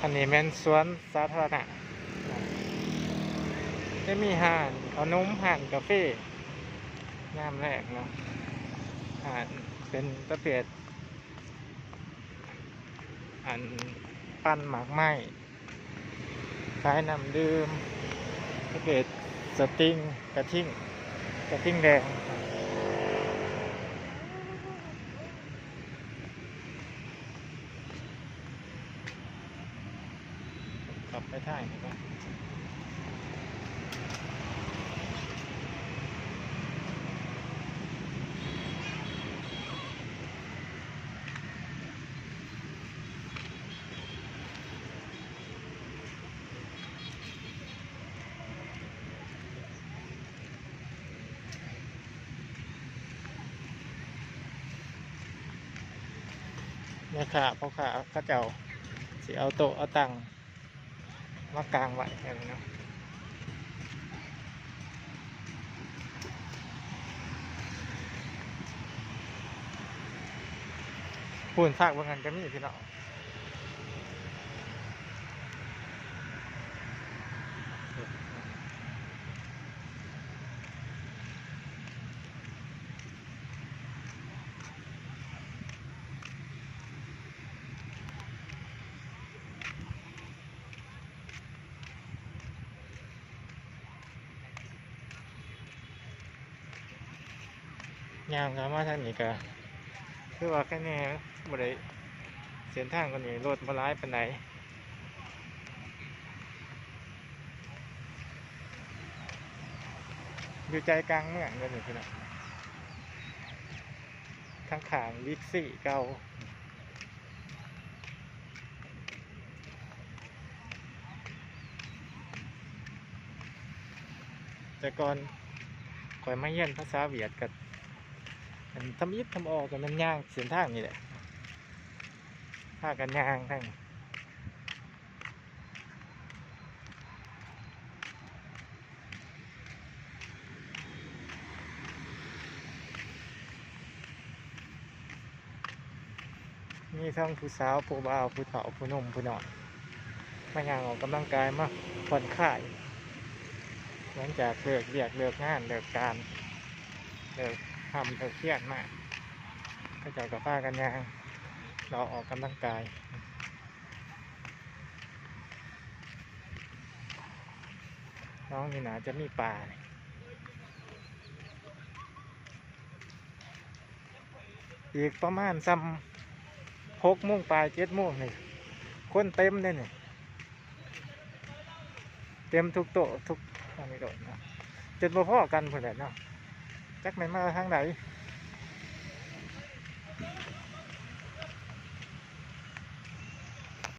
ອັນນີ້ແມ່ນສວນສາທາລະນະ ຈະມີຮ້ານເຂົ້າໜົມ ຮ້ານກາເຟ ຍາມແລງເນາະ. ຮ້ານເປັນປະເພດ ອັນ ປັ່ນໝາກໄມ້ ຂາຍນ້ຳດື່ມ ປະເພດສະຕິງ ກະທິງ ກະທິງແດງ. ຂັບໄປທາງນີ້ກ່ອນ. ແມ່ຄ້າພໍ່ຄ້າເຂົາເຈົ້າຊິເອົາໂຕະເອົາຕັ່ງມາກາງໄວ້ແຖວນີ້ເນາະ. ພຸ້ນ ຟາກເບິ່ງຫັ້ນກໍມີພີ່ນ້ອງ. ຍ່າງເຂົ້າມາທາງນີ້ກໍຄືວ່າໄຄແນ່ ບໍ່ໄດ້ ເສັ້ນທາງກວ່ານີ້ລົດບໍ່ຫຼາຍປານໃດ. ຢູ່ໃຈກາງເມືອງເດ້ນີ້ພີ່ນ້ອງ ຂ້າງໆ ບິກຊີເກົ່າ. ແຕ່ກ່ອນຂ້ອຍມາຮຽນພາສາຫວຽດ ກໍອັນທຳອິດທຳອໍ ກໍແມ່ນຍ່າງເສັ້ນທາງນີ້ແຫຼະ ພາກັນຍ່າງທາງ ມີທັງຜູ້ສາວ ຜູ້ບ່າວ ຜູ້ເຖົ້າ ຜູ້ໜຸ່ມ ຜູ້ນ້ອຍ ມາຍ່າງອອກກຳລັງກາຍ ມາຜ່ອນຄາຍ ຫຼັງຈາກເລີກວຽກເລີກງານເລີກການ ເລີກຮ່ຳເລີກຮຽນມາ ເຂົາເຈົ້າກໍພາກັນຍ່າງເລາະອອກກຳລັງກາຍ. ໜອງນີ້ໜ້າຈະມີປາ ອີກປະມານຊ່ຳຫົກໂມງປາຍ ເຈັດໂມງນີ້ ຄົນເຕັມເດ້ນີ້ ເຕັມທຸກໂຕະທຸກອັນນີ້ໂລດເນາະ ຈົນບໍ່ພໍກັນພຸ້ນແຫຼະເນາະ ຈັກແມ່ນມາທາງໃດ.